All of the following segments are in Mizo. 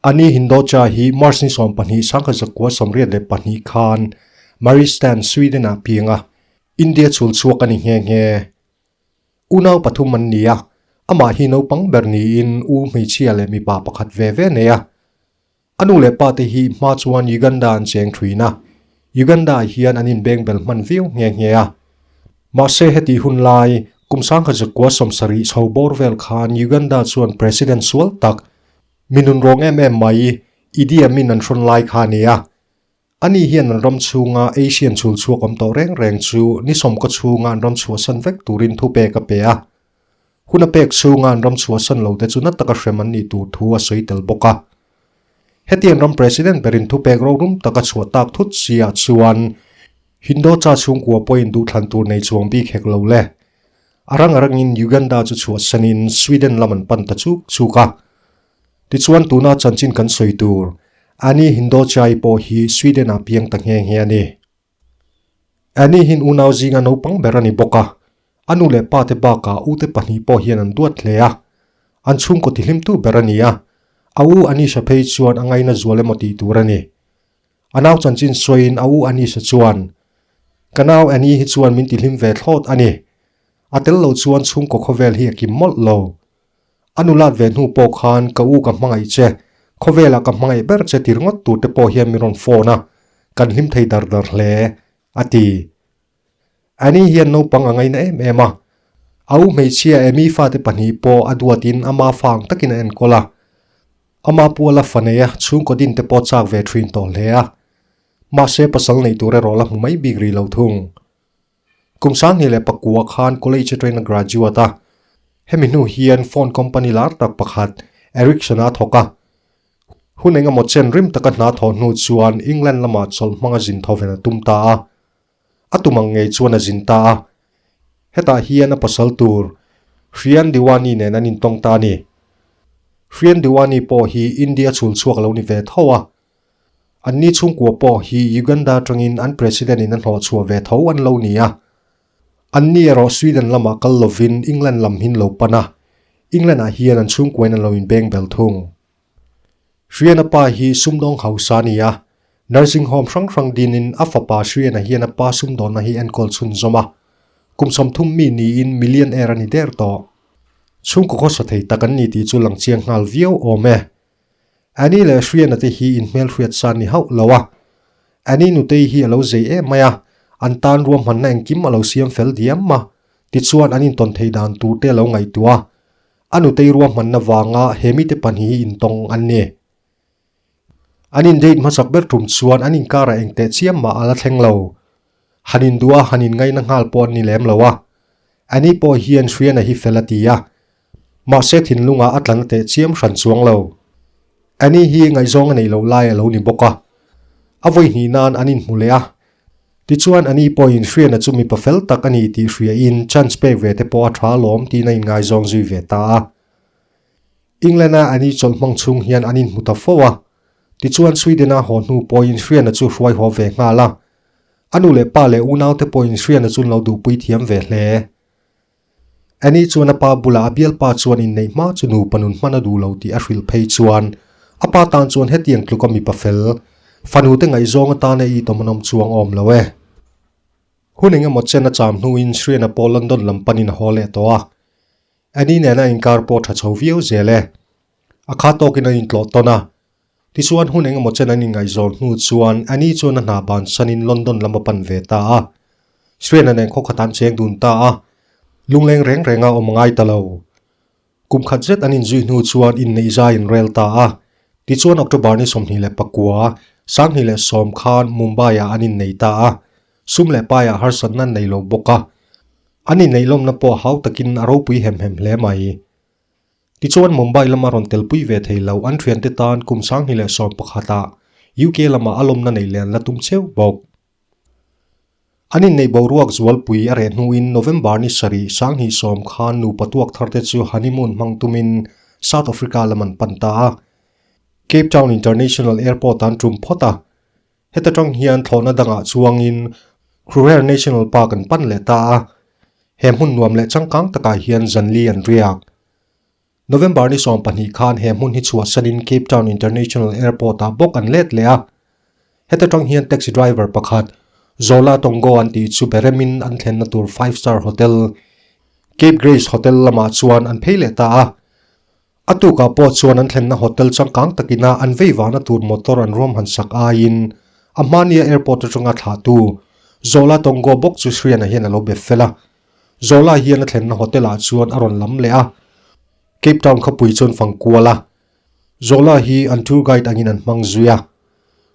Ani Hindocha hi March ni 12 1982 khan Maristan, Sweden-ah piang a, India chhul chhuak a ni nghe nghe. Unau pathum an ni a, amah hi naupang ber niin u hmeichhia leh mipa pakhat ve ve nei a. A nu leh pa te hi hma chuan Uganda an cheng thuin a, Uganda-ah hian an inbeng bel hman viau nghe nghe a. Mahse heti hun lai, kum 1970 chho bawr vel khan Uganda chuan President sual tak, Mi nunrawng em em mai, Idi Amin an hrawn lai kha a ni a. Ani hian an ram chhunga Asian chhul chhuak awm tawh reng reng chu ni sawmkaw chhunga an ram chhuahsan vek turin thupek a pe a. Hun a pek chhunga an ram chhuahsan lote chu na taka hrem an nih tur thu a sawi tel bawk a. Hetiang ram President berin thupek rorum taka chhuah tak thut siah chuan Hindocha chhungkua pawhin duhthlan tur nei chuang bik hek lo le. A rang a rangin Uganda chu chhuahsanin Sweden lam an pan ta chuk chuk a. Tichuan tuna chanchin kan sawi tur, Annie Hindochai pawh hi Sweden-ah piang ta nghe nghe a ni. Annie hin unau zinga naupang ber a ni bawk a, a nu leh pa te bakah ute pahnih pawh hian an duat hle a. An chhungkaw tihlimtu ber a ni a, a u Anisha phei chuan a ngaina zual emaw tih tur a ni. A nau chanchin sawiin a u Anisha chuan, Ka nau Annie hi chuan min tihlim ve thlawt a ni. A tel lo chuan chhungkaw khawvel hi a kim mawlh lo. A nulat ve hnu pawh khan ka u ka hmangaih che, khawvelah ka hmangaih ber che ti ringawt tur te pawh hian min rawn phone a, kan hlim thei dar dar hle, a ti. Annie hian naupang a ngaina em em a. A u hmeichhia Amy fate pahnih pawh a duatin ama fa ang takin a enkawl a. Ama puala fa nei a, chhungkaw din te pawh chak ve thin tawh hle a. Mahse pasal neih tur erawh la hmu mai bik rih lo thung. Kum 2009 khan college atangin a graduate a. Hemi hnu hian phone company lar tak pakhat Ericsson a thawk a. Hun engemaw chen rim taka hna thawh hnu chuan England lamah chawlh hmanga zin thawven a tum ta a. A tum ang ngei chuan a zin ta a. Hetah hian a pasal tur Hrian Diwani nen an intawng ta a ni. Hrian Diwani pawh hi India chhul chhuak a lo ni ve tho a. Anni chhungkua pawh hi Uganda atangin an President in a hnawhchhuah ve tho an lo ni a. Anni erawh Sweden lamah kal lovin England lam hin lo pan a, England ah hian an chhungkuain an lo inbeng bel thung. Hriana pa hi sumdawng hausa a ni a, nursing home hrang hrang dinin a fapa Hriana hian a pa sumdawnna hi enkawl chhunzawm a, kum 30 mi niin millionaire a ni der tawh. Chhungkaw khawsa thei tak an ni tih chu lang chiang nghal viau awm e. Annie leh Hriana te hi inhmelhriat sa ni hauh lo a. Annie nutei hi a lo zei em mai a, an tan ruahmanna engkim a lo siam fel diam a, tichuan an intawn thei dan tur te a lo ngaihtuah a. A nutei ruahmanna vanga he mite pahnih hi intawng an ni. An indate hmasak ber tum chuan an inkarah engteh chiam mah a la thleng lo. Han induh a, han inngaina nghal pawh an ni lem lo a. Annie pawh hian Hriana hi fel a ti a, Mahse thinlungah a tlan teh chiam hran chuang lo. Annie hi ngaihzawng a neih loh lai a lo ni bawk a. A vawi hnih nan an inhmu leh a. Tichuan Annie pawhin Hriana chu mipa fel tak a ni tih hriain chance pek ve te pawh a tha alawm tiin a inngaizawng zui ve ta a. England-a Annie chawlh hmang chhung hian an inhmu ta fo a. Tichuan Sweden-a haw hnu pawhin Hriana chu hruai haw ve nghal a. A nu leh pa leh unaute pawhin Hriana chu an lo duhpui thiam ve hle. Annie chuan a pa bulah a bialpa chuan inneih hma chu nupa nun hman a duh lo tih a hrilh phei chuan a pa tan chuan hetiang tluka mipa fel, fanu te ngaihzawng atana i tawm an awm chuang awm lo e. Hun engemaw chen a cham hnuin Sriana pawh London lam panin a haw leh tawh a. Annie nena inkar pawh tha chho viau zel e. A kha tawkin an intlawh tawn a. Tichuan hun engemaw chen an inngaihzawn hnu chuan Annie chuan a hna bansanin London lam a pan ve ta a. Sriana nen khaw khat an cheng dun ta a, lungleng reng renga awm a ngai ta lo. Kum khat zet an inzui hnu chuan inneih zai an rel ta a. Tichuan October ni 29, 2010 khan Mumbai-ah an innei ta a. Sum leh paiah harsatna an nei lo bawk a. An inneih lawmna pawh hau takin a ropui hem hem hle mai. Tichuan Mumbai lama rawn telpui ve thei lo an thiante tan kum 2011 ah UK lama a lawmna nei leh an la tum cheu bawk. An inneih boruak zualpui a reh hnuin November ni sarih 2010 khan nupa tuak tharte chu honeymoon hmang tumin South Africa lam an pan ta a. Cape Town International Airport an tum phawt a. Heta tang hian thlawhna dangah chuangin Kruger National Park an pan leh ta a. He hmun nuam leh changkang takah hian zanli an riak. November ni 12 khan he hmun hi chhuahsanin Cape Town International Airport ah bawk an let leh a. Heta tang hian taxi driver pakhat Zola Tongo an tih chu beremin an thlenna tur five star hotel Cape Grace Hotel lamah chuan an phei leh ta a. A tukah pawh chuan an thlenna hotel changkang takina an vei vahna tur motor an ruam han sak aiin a hmania airport atanga thlahtu Zola Tongo bawk chu Sriana hian a lo be fel a. Zola hian a thlenna hotel ah chuan a rawn lam leh a, Cape Town khawpui chuan fang kual a. Zola hi an tour guide angin an hmang zui a.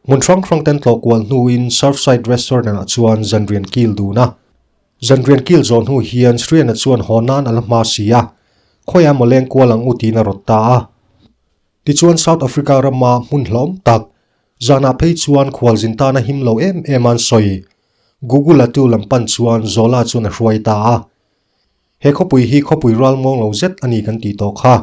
Hmun hrang hrang ten tlawh kual hnuin Surfside Restaurant ah chuan zanrian kil dun a. Zanrian kil zawh hnu hian Sriana chuan haw nan a la hma si a, khawiah maw leng kual ang u tiin a rawt ta a. Tichuan South Africa rama hmun hlawm tak, zanah phei chuan khualzin tana him lo em em an sawi. Google a tu lam pan chuan Zola chuan a hruai ta a. He khawpui hi khawpui ral muang lo zet a ni kan tih tawh kha.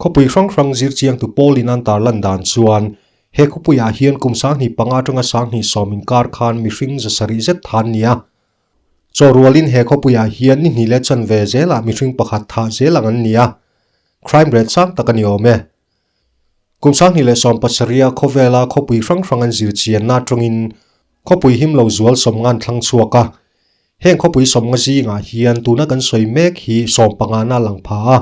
Khawpui hrang hrang zir chiangtu pawlin an tarlan dan chuan he khawpuiah hian kum 25 atanga 30 inkar khan mihring 700 zet tha an ni a. Chawhrualin he khawpuiah hian ni hnih leh chanve zelah mihring pakhat thah zel ang an ni a, crime rate sang tak a ni awm e. Kum 2017 a khawvela khawpui hrang hrang an zir chianna atangin khawpui him lo zual sawmnga an thlang chhuak a. Heng khawpui sawmnga zingah hian tuna kan sawi mek hi sawmpangana a lang pha a.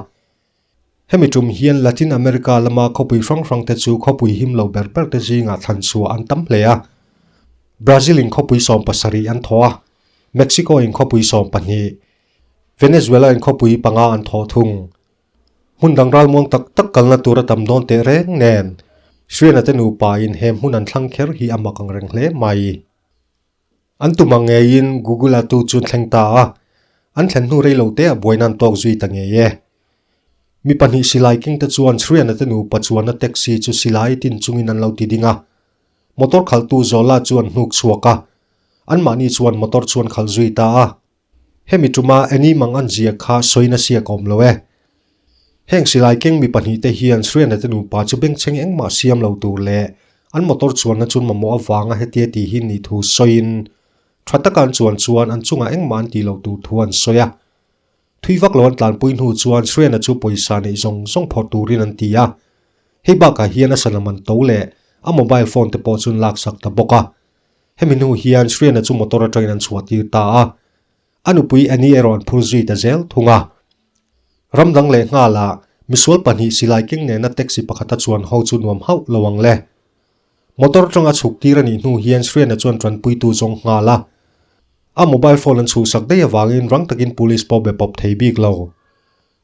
Hemi tum hian Latin America lama khawpui hrang hrang te chu khawpui him lo ber ber te zingah thlan chhuah an tam hle a. Brazil in khawpui 70 an thaw a, Mexico in khawpui 12, Venezuela in khawpui panga an thaw thung. Hmun dang ralmuang tak tak kalna tur a tam dawn teh reng nen, Sriana te nupa in he hmun an thlang kher hi a mak ang reng hle mai. An tum ang ngeiin Google a tu chu an thleng ta a, an thlen hnu rei lo te ah buaina an tawk zui ta ngei e. Mi pahnih silai keng te chuan Sriana te nupa chuanna taxi chu silai tin chungin an lo ti ding a. Motor khalhtu Zola chu an hnuk chhuak a, anmahni chuan motor chu an khalh zui ta a. Hemi tuma Annie mang an ziak kha sawina siak a awm lo e. Heng silai keng mi pahnihte hian Sriana te nupa chu bengchheng engmah siam lo tur leh an motor chuanna chun mamawh avanga hetia tih hi nih thu sawiin tha taka an chuan chuan an chungah engmah an tih loh tur thu an sawi a. Thui vak lo an tlanpui hnu chuan Sriana chu pawisa neih zawng zawng phawrh turin an ti a. Hei bakah hian a sana man to leh a mobile phone te pawh chu an laksak ta bawk a. Hemi hnu hian Sriana chu motor atangin an chhuah tir ta a, a nupui Annie erawh an phur zui ta zel thung a. Ram dang leh nghalah misual pahnih silai keng nena taxi pakhata chuan ho chu nuam hauh lo ang le. Motor atanga chhuk tir a nih hnu hian Sriana chuan tanpuitu zawng nghal a. A mobile phone an chhuhsak daih avangin rang takin police pawh be pawp thei bik lo.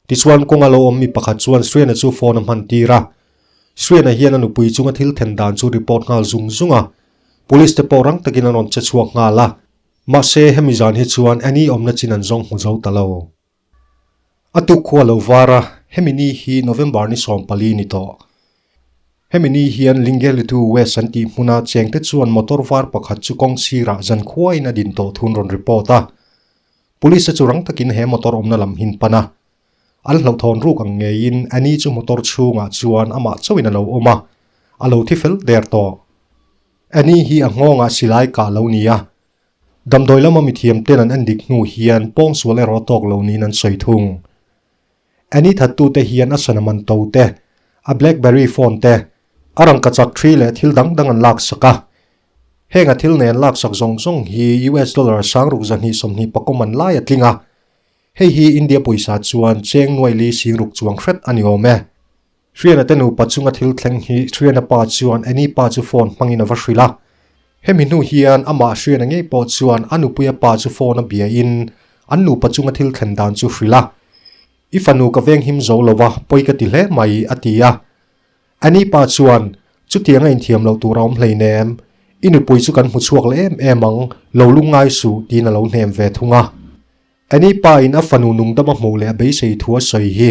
Tichuan kawnga lo awm mi pakhat chuan Sriana chu phone a hman tir a. Sriana hian a nupui chunga thil then dan chu report nghal zung zung a. Police te pawh rang takin an rawn che chhuak nghal a. Mahse hemi zan hi chuan Annie awmna chin an zawng hmu zo ta lo. A tuk khua lo var a, hemi ni hi November ni 14 ni tawh. Hemi ni hian Lingelitu West an tih hmuna chengte chuan motor var pakhat chu kawng sirah zan khuain a din tawh thun rawn report a. Police te chu rang takin he motor awmna lam hin pan a, an hlauhthawn ruk ang ngeiin Annie chu motor chhungah chuan amah chauhin a lo awm a, a lo thi fel der tawh. Annie hi a nghawngah silai kah lo ni a, damdawi lama mithiam ten an endik hnu hian pawngsual erawh a tawk lo niin an sawi thung. Annie thattute hian a sana man to te, a blackberry phone te, a rangkachak thi leh thil dang dang an laksak a. Heng a thil nen laksak zawng zawng hi US dollar 6220 pakawm an lai a tling a, hei hi India pawisa chuan cheng nuai li singruk chuang hret a ni awm e. Hriana te nupa chunga thil thleng hi Hriana pa chuan Annie pa chu phone hmangin a va hrilh a. Hemi hnu hian amah Hriana ngei pawh chuan a nupuia pa chu phone a biain an nupa chunga thil thlen dan chu hrilh a. I fanu ka veng him zo lo va, pawi ka ti hle mai, a ti a. Annie pa chuan, Chutiang a inthiam loh tur a awm hleinem, i nupui chu kan hmu chhuak leh em em ang, lo lungngai suh, tiin a lo hnem ve thung a. Annie pa in a fanu nungdam a hmuh leh a beisei thu a sawi hi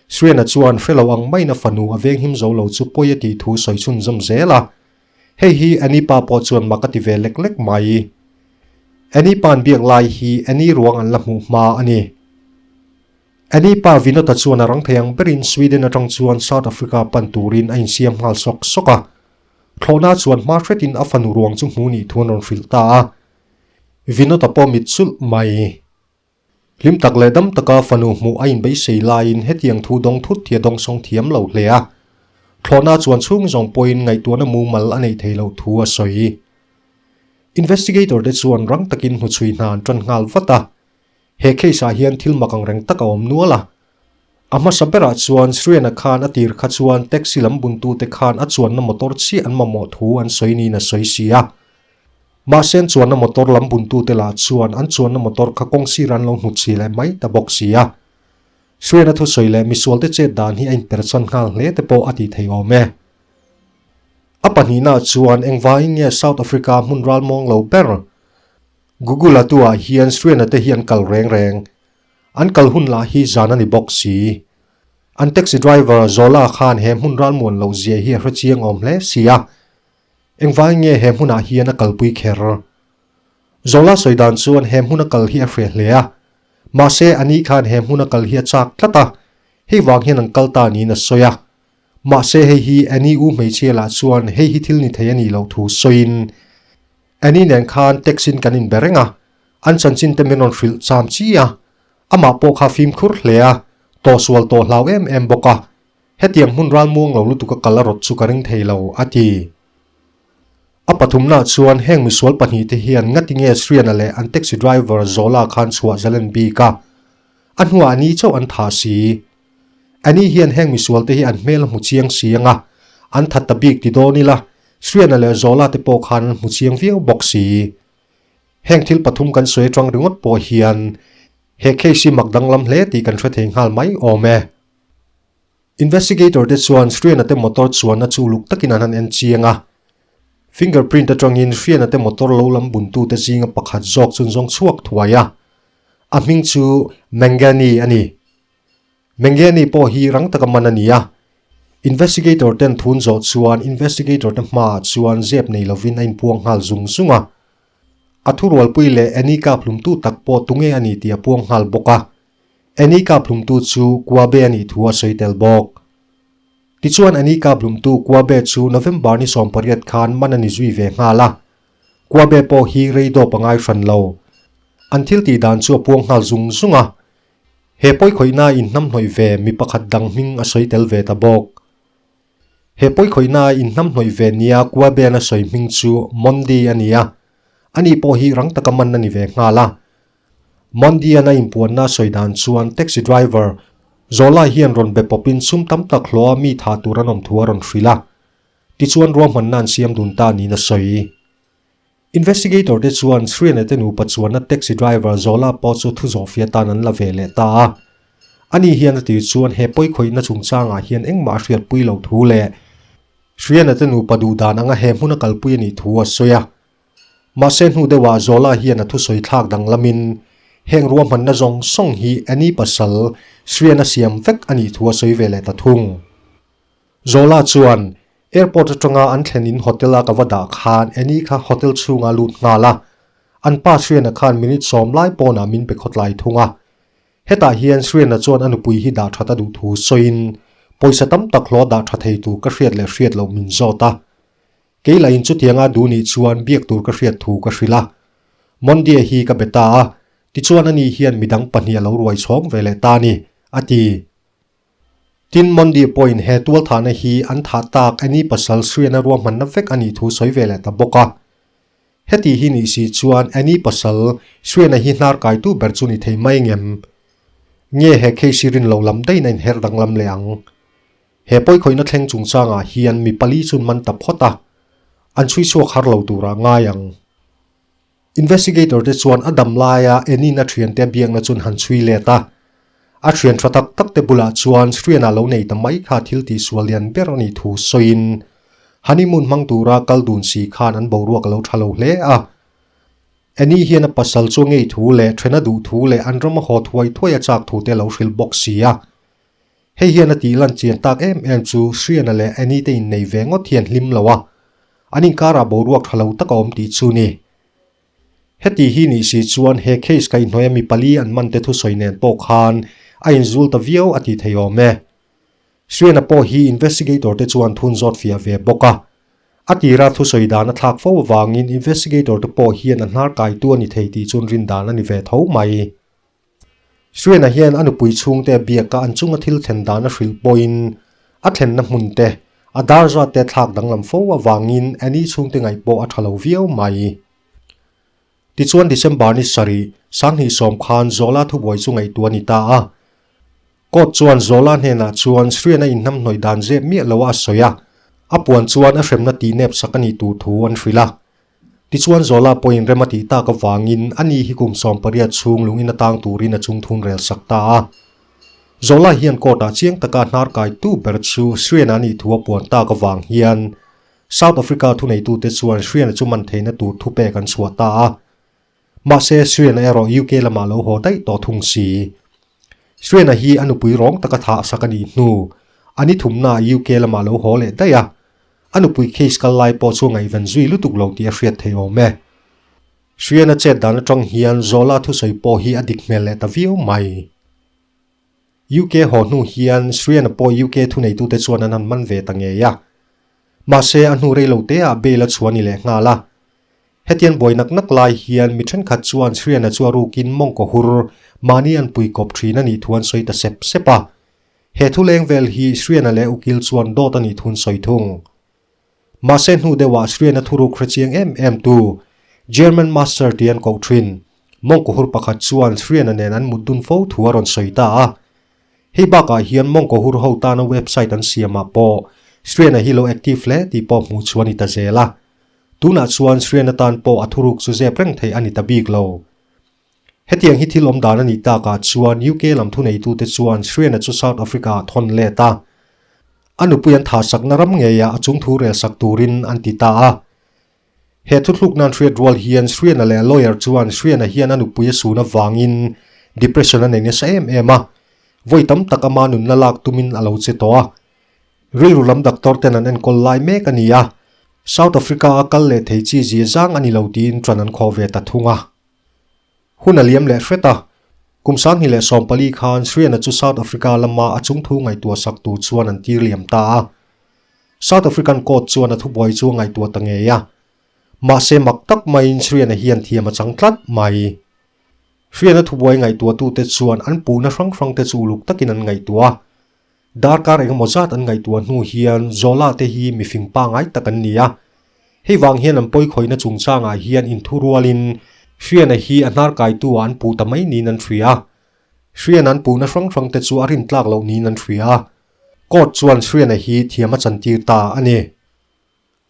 Sriana chuan hre lo ang maiin a fanu a venghim zo lo chu pawi a tih thu sawi chhunzawm zel a. Hei hi Annie pa pawh chuan mak a ti ve lek lek mai. Annie pa'n biak lai hi Annie ruang an la hmuh hma a ni. Annie pa Vinod-a chuan a rang thei ang berin Sweden atang chuan South Africa pan turin a insiam nghal sawk sawk a. Thlawhna chuan hma hretin a fanu ruang chu hmu nih thu an rawn hrilh ta a. Vinod-a pawh mit sulh mai. Hlim tak leh dam taka fanu hmuh a inbeisei laiin hetiang thu dawng thut hi a dawngsawng thiam lo hle a. Thlawhna chuan chhung zawng pawhin ngaihtuahna mumal a neih theih loh thu a sawi. Investigator te chuan rang takin hnuchhui hna an tan nghal vat a. He case ah hian thil mak angreng tak a awm nual a. A hmasa berah chuan Sriana khan a tir kha chuan taxi lam buntute khan a chuanna motor chiah an mamawh thu an sawi niin a sawi si a. Mahse an chuanna motor lam buntute lah chuan an chuanna motor kha kawng sir an lo hnut si leh mai ta bawk si a. Sriana thusawi leh misualte chet dan hi a inpersan nghal hle te pawh a ti thei awm e. A pahnihnaah chuan engvangin nge South Africa hmun ralmuang lo ber Google a tuah hian Sriana te hi an kal reng reng. An kal hun lah hi zan a ni bawk si. An taxi driver Zola khan he hmun ralmuan loh zia hi a hre chiang awm hle si a. Engvangin nge he hmunah hian a kalpui kher? Zola sawi dan chuan he hmuna kal hi a hre hle a. Mahse a ni khan he hmuna kal hi a chak tlat a, hei vang hian an kal ta niin a sawi a. Mahse hei hi Annie u hmeichhia lah chuan hei hi thil ni thei a nih loh thu sawiin Annie nen khan taxi in kan inbe reng a, an chanchin te min rawn hrilh cham chi a, amah pawh kha fimkhur hle a, tawhsual tawh hlau em em bawk a, hetiang hmun ralmuang lo lutuk a kal a rawt chu ka ring thei lo, a ti. A pathumnaah chuan heng misual pahnihte hian ngatinge Sriana leh an taxi driver Zola khan chhuah zalen bik a, a hnuah a ni chauh an tha si. Ani hian heng misualte hi an hmel a hmu chiang si ang a, an that ta bik ti dawn ila, Sriana leh Zola te pawh khan an hmu chiang viau bawk si. Heng thil pathum kan sawi atang ringawt pawh hian he case hi mak danglam hle tih kan hre thei nghal mai awm e. Investigator te chuan Sriana te motor chuanna chu uluk takin an han en chiang a. Fingerprint atangin Sriana te motor lo lam buntute zinga pakhat zawk chu an zawng chhuak thuai a. A hming chu Mangani a ni. Mengeni pawh hi rang taka man a ni a, investigator ten thun zawh chuan investigator te hmaah chuan zep nei lovin a inpuang nghal zung zung a. A thurualpui leh Annie kaphlumtu tak pawh tunge a ni tih a puang nghal bawk a. Annie kaphlumtu chu Kuabe a nih thu a sawi tel bawk. Tichuan Annie kaphlumtu Kuabe chu November ni 18 khan man a ni zui ve nghal a. Kuabe pawh hi rei dawp a ngai hran lo. An thil tih dan chu a puang nghal zung zung a. He pawikhawihna inhnamhnawih ve mi pakhat dang hming a sawi tel ve ta bawk. He pawikhawihna inhnamhnawih ve nia Kuaben a sawi hming chu Mondi a ni a, ani pawh hi rang taka man a ni ve nghal a. Mondian a inpuanna a sawi dan chuan taxi driver Zola hian rawn be pawpin sum tam tak hlawha mi tha tur an awm thu a rawn hrilh a, tichuan ruahmanna an siam dun ta niin a sawi. Investigator te chuan Sriana te nupa chuanna taxi driver Zola pawh chu thu zawhfia tan an la ve leh ta a. Ani hian a tir chuan he pawikhawihna chungchangah hian engmah a hriatpui loh thu leh Sriana te nupa duh dan anga he hmuna kalpui a nih thu a sawi a. Mahse hnu deuhah Zola hian a thusawi thlak danglamin heng ruahmanna zawng zawng hi Annie pasal Sriana siam vek a nih thu a sawi ve leh ta thung. Zola chuan, Airport atanga an thlen in hotel a ka va dah khan Annie kha hotel chhunga lut nghal a, an pa Sriana khan minute sawm lai pawnah min pe khawtlai thung a. Hetah hian Sriana chuan a nupui hi dah that a duh thu sawiin, pawisa tam tak hlawh dah tha thei tur ka hriat leh hriat loh min zawt a. Kei lahin chutianga duh nih chuan biak tur ka hriat thu ka hrilh a. Monday hi ka be ta a, tichuan ani hian midang pahnih a lo ruai chhawng ve leh ta a ni, a ti. Tin, Monday pawhin he tualthahna hi an thah tak Annie pasal Sriana ruahmanna vek a nih thu sawi ve leh ta bawk a. Heti hi nih si chuan Annie pasal Sriana hi hnar kaitu ber chu ni thei mai ngem? Nge he case hi rin lo lam daih na inher danglam leh ang? He pawikhawihna thleng chungchangah hian mi pali chun man ta phawt a, an chhui chhuak har lo turah ngai ang. Investigator te chuan a dam laia Enin a thiante a biakna chun han chhui let a. A thian tha tak tak te bulah chuan Sriana lo nei ta mai kha thil tihsual lian ber a nih thu sawiin honeymoon hmang tura kal dun si khan an boruak a lo tha lo hle a. Eni hian a pasal chu a ngei thu leh then a duh thu leh an ram a haw thuai thuai a chak thu te a lo hrilh bawk si a. Hei hian a tih lan chian tak em em chu Sriana leh Eni te innei ve ngawt hian hlim lo a. An inkarah boruak tha lo tak a awm tih chu ni. Heti hi nih si chuan he case kaihhnawih a mi pali an man te thusawi nen pawh khan a inzul ta viau a ti thei awm e. Sriana pawh hi investigator te chuan thun zawt fiah ve bawk a. A tira thusawi dan a thlak fo avangin investigator te pawh hian a hnar kaitu a ni thei tih chuan rin dan a ni ve tho mai. Srena hian a nupui chhungte a biak a, an chunga thil thlen dan a hrilh pawhin a thlenna hmun te, a dar zat te a thlak danglam fo avangin Annie chhungte ngaih pawh a tha lo viau mai. Tichuan December ni sarih, 2010 khan Zola thubuai chu ngaihtuah a ni ta a. Court chuan Zola hnenah chuan Srena inhnamhnawih dan zep miah lo a a sawi a, a puan chuan a hremna tihnep sak a nih tur thu an hrilh a. Tichuan Zola pawhin rem a tih tak avangin a ni hi kum 18 chhung lungin a tang turin a chungthun rel sak ta a. Zola hian court-ah chiang taka hnar kaitu ber chu Sriena nih thu a puan tak avang hian South Africa thuneitute chuan Sriena chu man theihna tur thupek an chhuah ta a. Mahse Sriena erawh UK lamah lo haw daih tawh thung si. Sriena hi a nupui rawng taka thah sak a nih hnu a ni thumnaah UK lamah lo haw leh daih a. A nupui case kal lai pawh chu a ngaihven zui lutuk lo tih a hriat thei awm e. Hriana chet dan atang hian Zola thusawi pawh hi a dik hmel leh ta viau mai. UK haw hnu hian Hriana pawh UK thuneitute chuan an han man ve ta ngei a. Mahse a hnu rei lo te ah bail a chhuah ni leh nghal a. Hetian buai nak nak lai hian mi thenkhat chuan Hriana chu a rukin mawngkaw hur mahni an pui kawp thin a nih thu an sawi ta sep sep a. He thu leng vel hi Sriana leh Ukil chuan dawt a nih thun sawi thung. Mahse hnu deuhah Sriana thuruk hre chiang em em tu German Master tih an koh thin. Mawngkawhur pakhat chuan Sriana nen an mut dun fo thu a rawn sawi ta a. Hei bakah hian Mawngkawhur ho tana website an siamah pawh Sriana hi lo active hle tih pawh hmuh chu a ni ta zel a. Tunah chuan Sriana tan pawh a thuruk chu zep reng theih a ni ta bik lo. Hetiang hi thil awm dan a nih takah chuan UK lam thuneitute chuan Sriana chu South Africa-ah thawn let a. A nupui an thahsakna ram ngeiah a chung thu relsak turin an ti ta a. He thuthluk nan hriat rual hian Sriana leh a lawyer chuan Sriana hian a nupui a sun avangin depression a nei nasa em em a, vawi tam tak ama nunna lak tumin a lo che tawh a. Rilru lam doctor ten an enkawl lai mek a ni a, South Africa-a kal leh thei chi zia zang a ni lo tiin ṭan an khawh ve ta thung a. Hun a liam leh hret a, kum 2014 khan Sriana chu South Africa lama a chungthu ngaihtuah sak tur chuan an tir liam ta a. South African court chuan a thubuai chu a ngaihtuah ta ngei a. Mahse mak tak maiin Sriana hian thiam a chang tlat mai. Sriana thubuai ngaihtuahtute chuan an puhna hrang hrangte chu uluk takin an ngaihtuah a. Darkar engemaw zat an ngaihtuah hnu hian Zola te hi mifing pangai tak an ni a. Hei vang hian an pawikhawihna chungchangah hian inthu rualin Hriana hi a hnar kaitu ah an puh ta mai niin an hria a. Hriana an puhna hrang hrang te chu a rintlak loh niin an hria a. Court chuan Hriana hi thiam a chantir ta a ni.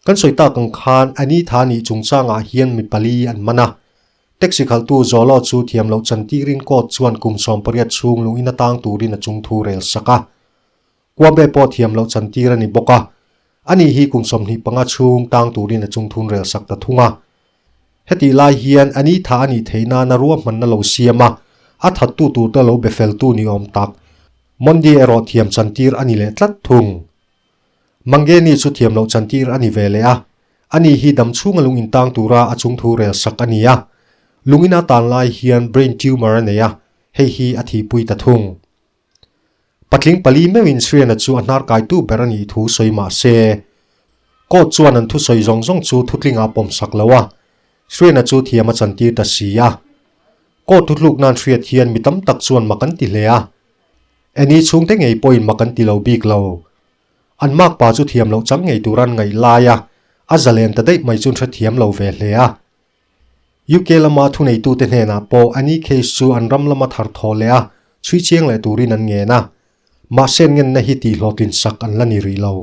Kan sawi tak ang khan Anitha nih chungchangah hian mi pali an man a. Taxi khalhtu Zolo chu thiam loh chantirin court chuan kum 18 chhung lungin a tang turin a chungthu rel sak a. Kuabe pawh thiam loh chantir a ni bawk a. Ani hi kum 25 chhung tang turin a chungthun rel sak ta thung a. Hetih lai hian Anitha a nih theih nana ruahmanna lo siam a, a thattu turte lo be feltu ni awm tak Mondi erawh thiam chantir a ni leh tlat thung. Mangeni chu thiam loh chantir a ni ve leh a, ani hi dam chhunga lung intang tura a chung thu rel sak a ni a. Lungin a tan lai hian brain tumor a nei a, hei hi a thihpui ta thung. Patling pali meuhin Sriana chu a hnar kaitu ber a nih thu sawi mah se, court chuan an thusawi zawng zawng chu thutlingah a pawm sak lo a, Sriana chu thiam a chantir ta si a. Court thutluk nan hriat hian mi tam tak chuan mak an ti hle a. Eni chhungte ngei pawhin mak an ti lo bik lo. An makpa chu thiam loh chang ngei tur an ngaih lai a, a zalen ta daih mai chuan hrethiam lo ve hle a. UK lama thuneitute hnenah pawh Annie case chu an ram lama thar thaw leh a, chhui chiang leh turin an ngen a. Mahse an ngenna hi tihhlawhtlin sak an la ni rih lo.